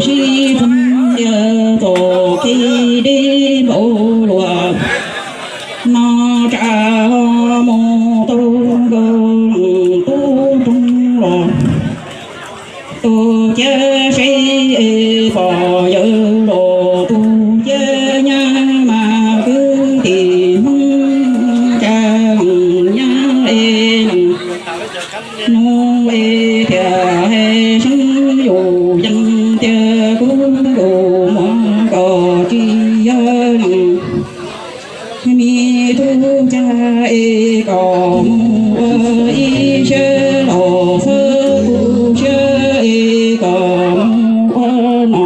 sib txeeb tias txom kev deb npaum luaj, no tsa ho mus tau nkauj leej tub roog los. Tus ciab seb es pom yawg los, tus ciab nyab mas kwv tij Hmoob, cas leej nyab es leej nus es thiaj hais seeb yus yees tias kuv yus muaj kom tsis yog leej me tub cag es kom mus ua ib siab los txhob tu siab es kom mus ua no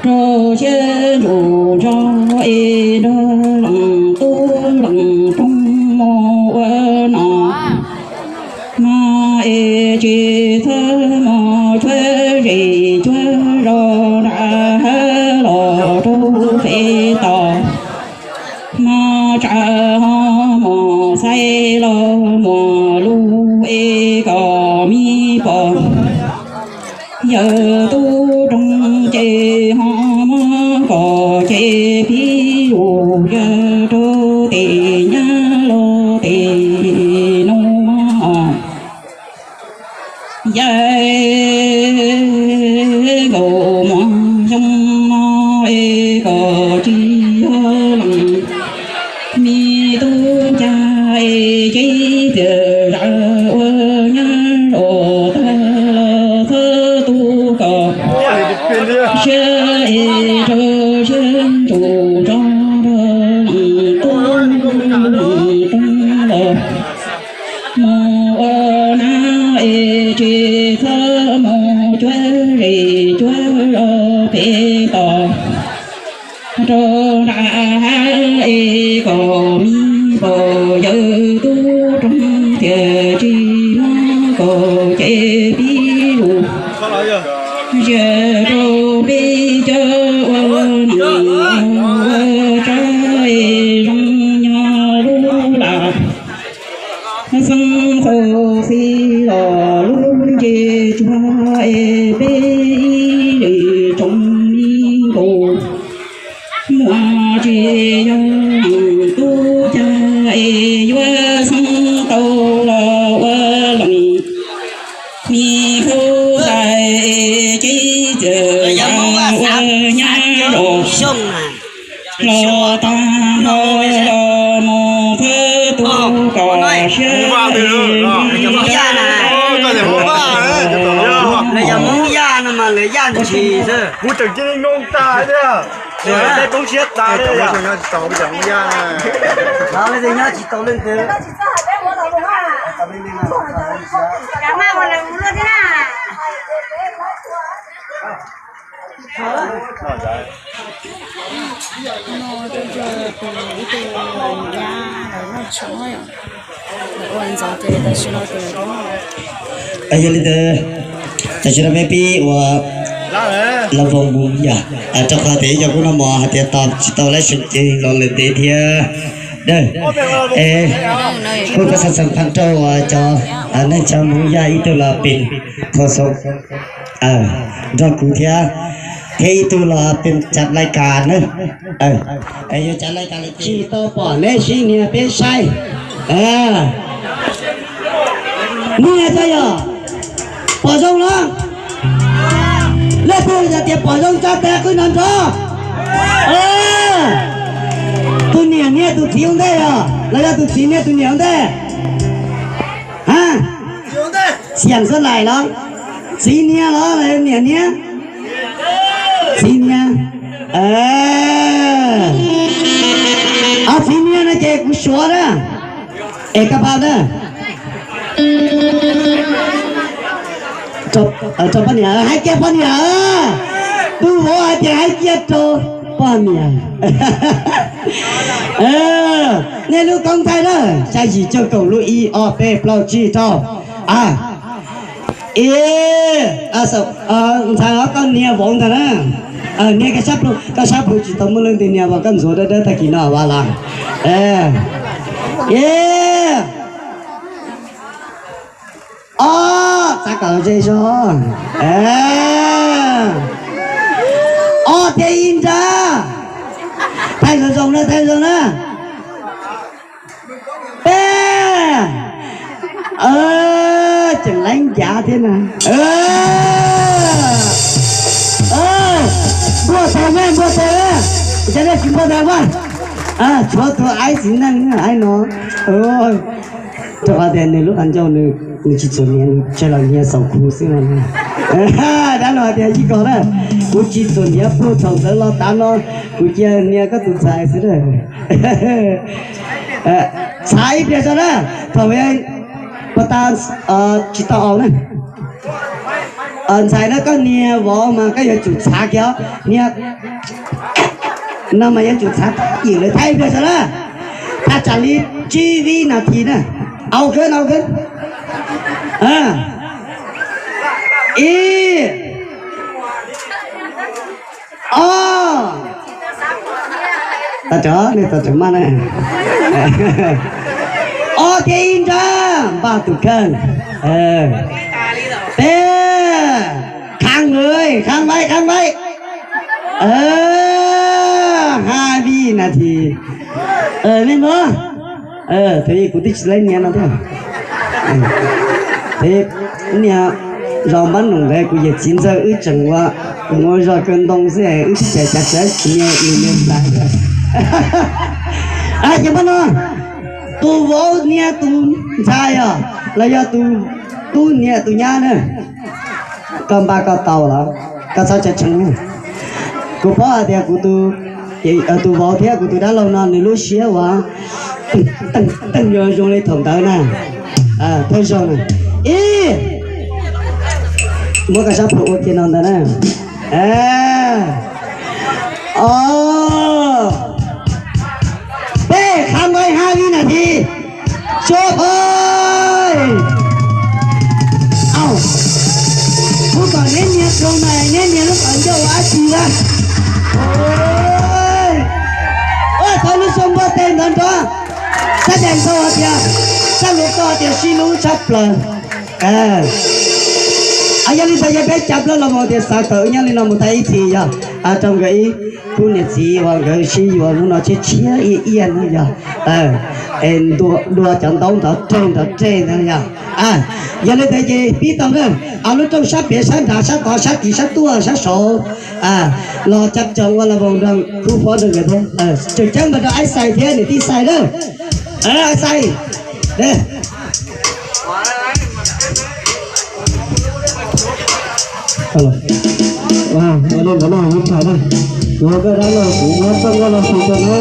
rau siab ntsug zog es nrog leej tub leej roog mus ua no. No es tsis txhob mus cuab zes cuab zos nram hav los rau pem toj. No tsam ho mus xaiv los muaj lus es kom me pog yawg tub roog ces ho muab kom ces pib lus yawg rau tej nyab los tej nus. Yawg nkaus muag xyoo no es kom tsis yog leej me tub cag es ces txawm zam ua nyab los tag los txhob tu kom siab es rau siab ntsug zog rau leej tub leej roog los. Mus ua nab es tsis txhob mus cuab zes cuab zos pem toj. Rau nram hav es kom me pog yawg tub roog thiaj tsis muab kom ces pib lus zias rau peb cov ua neej ua tsav es zoo nyob lub laj xeeb qhua xis los lub ntsej tsuag es peb ib lwm tsoom me nkaus. Muaj tsis yog tub cag es yuav xeeb tau los ua leej me khub xais es ces txawm ua nyab los. Los tag nrho los mus thawb tus kom siab. Lawv yog Hmoob Yaj no mas lawv yaj ntshis xwb. Kuv tseem cia li ngoo tas thiab. Lawv teb toob siab tas li. Nyob tsis tau leej twg. No tus ib tug yaj lawv noj tshoob, lawv ua ntxov ces tam sim no ces lawv twb. Yog li ntawd, tam sim no peb pib ua lawv voo mus yam, rau qhov tias ib co kuj noj mov hais tias tos tsis tau lawv seem ceeb los lawm ntev thiab. Dawb, es kuj pab xav xam phaj rau uas cov neej tsa Hmoob Yaj ib tug los pim kho xoo nrog kuv thiab, thiab ib tug los pim cov lais kas na. Yuav cov lais kas tsis tau pom neb sib nias peb saib. Nias tso yog pom zoo los. Leej twg yog tias pom zoo tso tes qwb nrov nrov. Tus niam nias tus txiv ua ntej os, los yog tus txiv nias tus niam ua ntej? Xiam xab lais los? Txiv nias los los niam nias? Txiv nias. Txiv nias no ces kuv suav na. Es koj pab na. Rau poj niam, hais kiag poj niam. Tus vauv hais tias hais kiag rau poj niam. Nej lub koob thaij na, xya yim cuaj kaum lub ib ob peb plaub tsib rau. Ntxhais os, koj nias vauv ntag na. Nias koj sab plhu, koj sab plhu tsis tau muaj leej twg nias vauv, koj ntxuav dawb dawb tag kis no vas las. Ob, txav kom ze zog. Cia ib nrab. Thaij zoo zoo na, thaij zoo na. Peb. Tseem laib ncav thiab na. Npuaj tau me, npuaj tau. Cov nej tsis npuaj tau mas, tshuav tus aib txiv neej aib no. Rau qhov tias nws lub qhov ncauj nws, nws tsis txhuam hniav, nws tsawg los hniav xaus khu xwb no. Dab laug hais tias ib kos na, kuv tsis txhuam hniav puag thaum ntawd los tav no, kuv cia hniav koj tus ntxhais xwb na. Txhav ib pliag tso na, thaum pos tas tsis tau aus na. Ntxhais na, koj niag vauv mas koj yuav tsum txhav kiag os, niag no mas yuav tsum txhav ywm lawv thaij ib pliag tso na. Thaj tsam li tsib vib nas this na. Aus kawg, aus kawg. Ib, ob, tag tso, nej tau tseem maj na. Ob thiab ib nrab, npaj tus kheej. Peb, khang lawm, khang vaib, khang vaib. Hab vib nas this. Nej mloog, thaum ub kuv twb tsis laib niam no thiab. Niam, zos npab noom ntawd kuv yawm txiv ntxawg wb tseem ua, ua zog kaw ntoo xwb, wb tsis tseem cav tsev tsis niam nws niam ntxhais. Ces npaj no, tus vauv niam tus ntxhais yog, los yog tus tub niam tus nyab na. Koj npaj koj tau los koj txhob tsa tshee. Kuv paub hais tias kuv tus, tus vauv thiab kuv tus dab laug no nws lub siab uas teej teej zoo zoo li thaum ntawd na. Thawj zaug na, ib, muab koj sab plhu ua kiag no ntawd na. Ob, peb, khab nqaij hab vib nas this. Tso phai. Au, kuv kom neb niag zoo na, neb niag lub qhov ncauj ua dab tsi na. Ua tau lub zoo npua tes ntawd nrov. Sab dees tau hais tias, sab luv tau hais tias sib hlub tshaj plaws. Yog li ntawd yog peb cov plaub los mus tias xav tawm nyob li no mus tag ib txhis yog rau nkawd ib khub niam txiv uas nkawd sib yuav hnub no tshiab tshiab iaj iaj no yog, es dua cov ntaub ntawd raug nrov reg ntawd yog. Yog li ntawd ces pib tau na, lub rooj sab pem sab nrad sab tod sab tid sab tuaj sab saud los cov tsoom ua las voos nrog khub fob nrog nkawd thiab. Tseem ceeb npaj rau Aib Xais thiab niam tij Xais na. Aib Xais, ua li ntawd no ua tham na, kuv koj dab laug kuv muab txoj nkauj no hu rau na,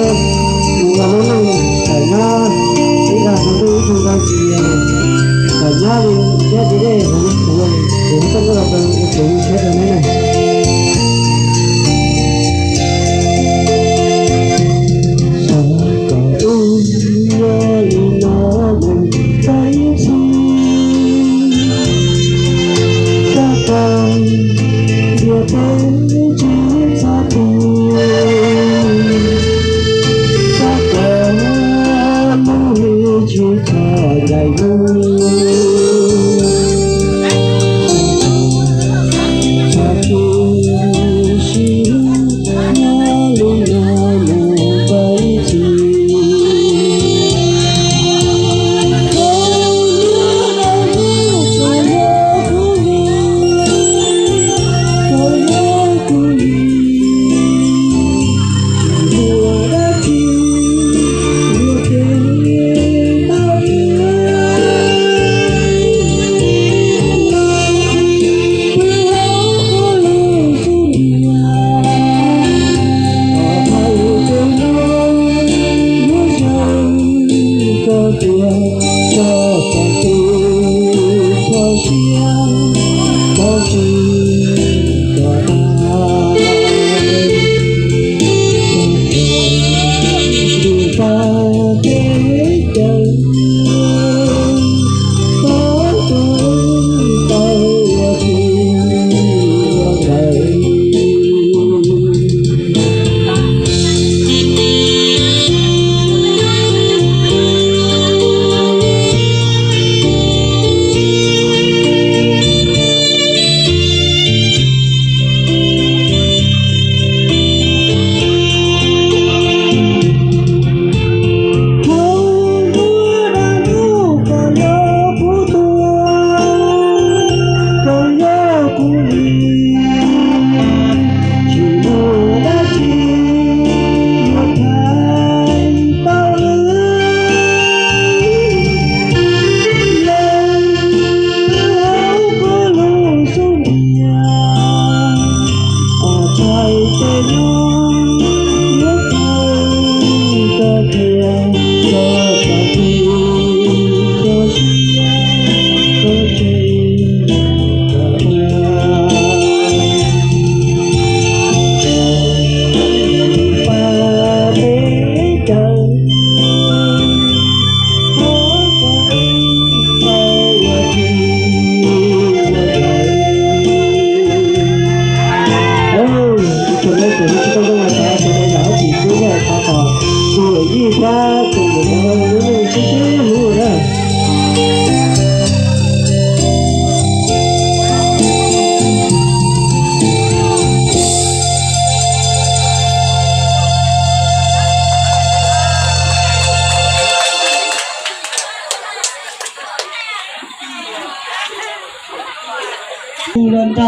kuv ua lub neej tawm nyab, ib zag tus ntuj ib tug nkaus tsis tawm nyab li thiab tis dej kuv, kuv muab txoj nkauj no rau kuv thiab rau neb na. Xav kom wb nyob li no mus tag ib txhis, tab tom ntiaj teb tsis txhob pw, tab tom lub hli tsis txhob ncaim lub, txhob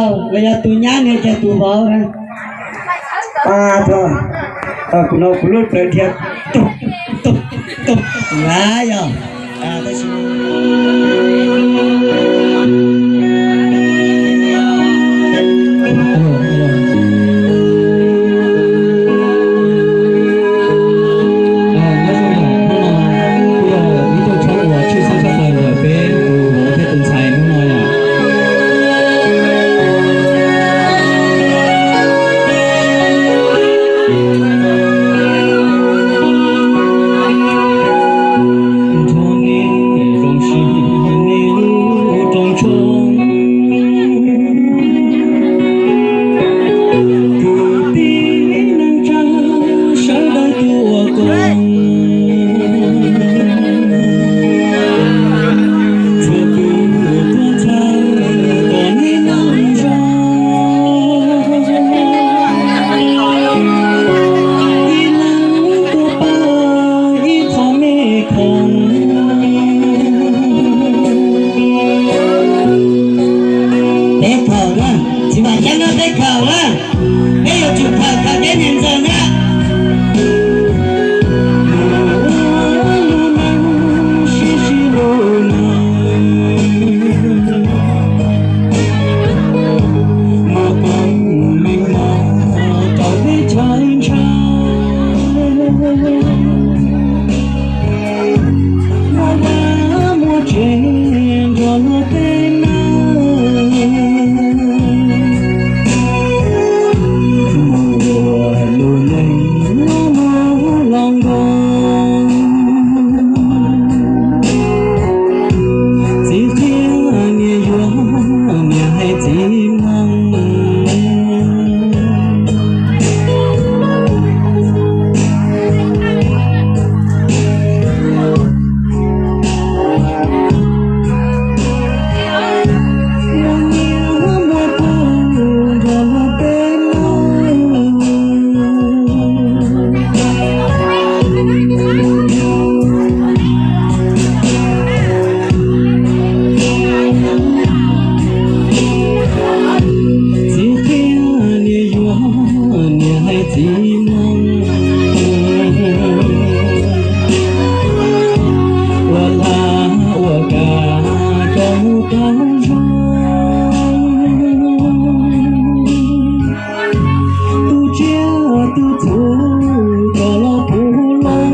Los yog tus nyab ne, yog tus vauv na. Kuv no kuv lub plawv dhia tug tug tug na yog. Ib tug tshab uas tshwj xeeb tshaj plaws ntawm peb tus vauv thiab tus ntxhais hnub no yom. Peb khaum na, tsis vam yeeb no peb khaum na, peb yuav tsum khaum khaum deb niam ntxawm na. Txiv qhia niam yuav, niam hais txiv mloog. Txiv qhia niam yuav, niam hais txiv mloog. Ua lag ua kam rau mus tau zoo. Tus tsiaj tus txhu kom los puv loo.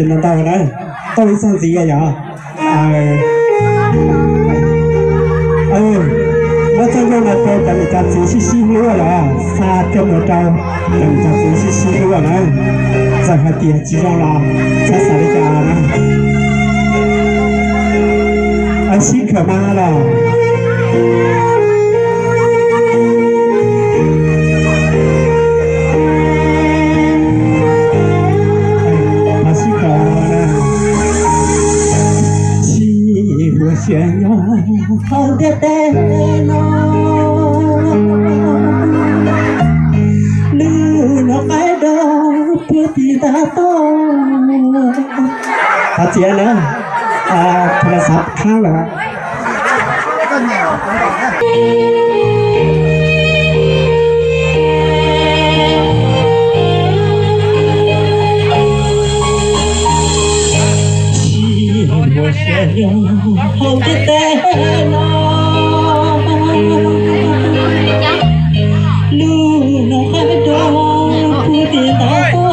Ntau ntau na, tau ib txog ntxiv yog, muab txoj nkauj no rau cov niam cov txiv sib sib hlub los xa coj mus rau cov niam cov txiv sib sib hlub na. Txawm hais tias tsis zoo los txhob xav li cas na. Sib khaws mas los. Sib khaws na. Tsis muaj sia nyob hauv ntiaj teb no, lub no qaib do puag tim ntav toj. Thov txim na, thov xav qhab lawm. Tsis muaj sia nyob hauv ntiaj teb no, lub no qaib do puag tim ntav toj.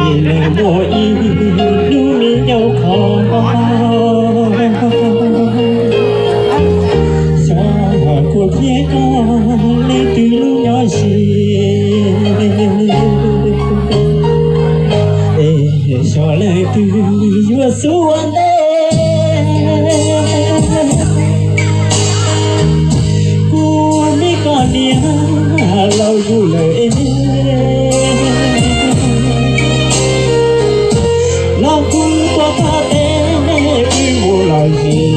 Ib leeg muaj ib lub me nyuam qhov, xyov kuv thiab koj leej twg lub nyob ze, es xyov leej twg yuav xub ua ntej. Kuv me koj niam laus yug lawm es, los kuv tuaj txog teb pw mus los zis,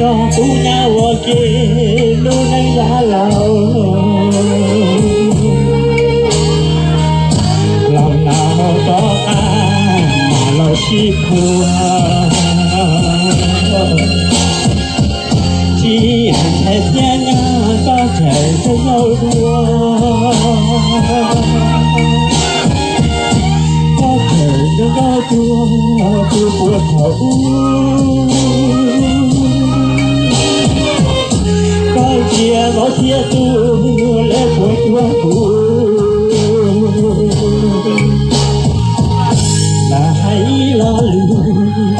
rau kuv nyab ua ke lub neej yav laus. Los laus rov qab mas los sib khuam, tsis hais thiab nyab koj khaws zoo nkauj dua, koj khaws zoo nkauj dua, tus puag thaum ub koj cia vauv thiab tub lawv puas cuag kuv. Lam hais ib lo lus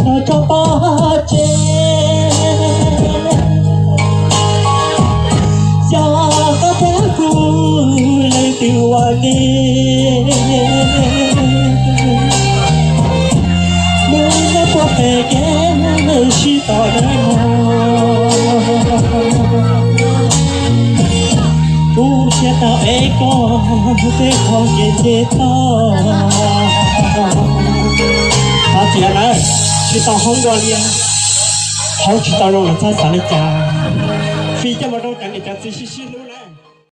no rau pog tseg, xyov koj thiab kuv leej twg ua ntej. Mus nyob puag pem kev sib tos deb mog, kuv thiaj tau ev koj tej qhov kev nce toj. Thov txim lawm, tsis tau hoob dua li, hoob tsis tau zoo los txhob xav li cas. Fij coj mus rau cov niam cov txiv sib sib hlub na.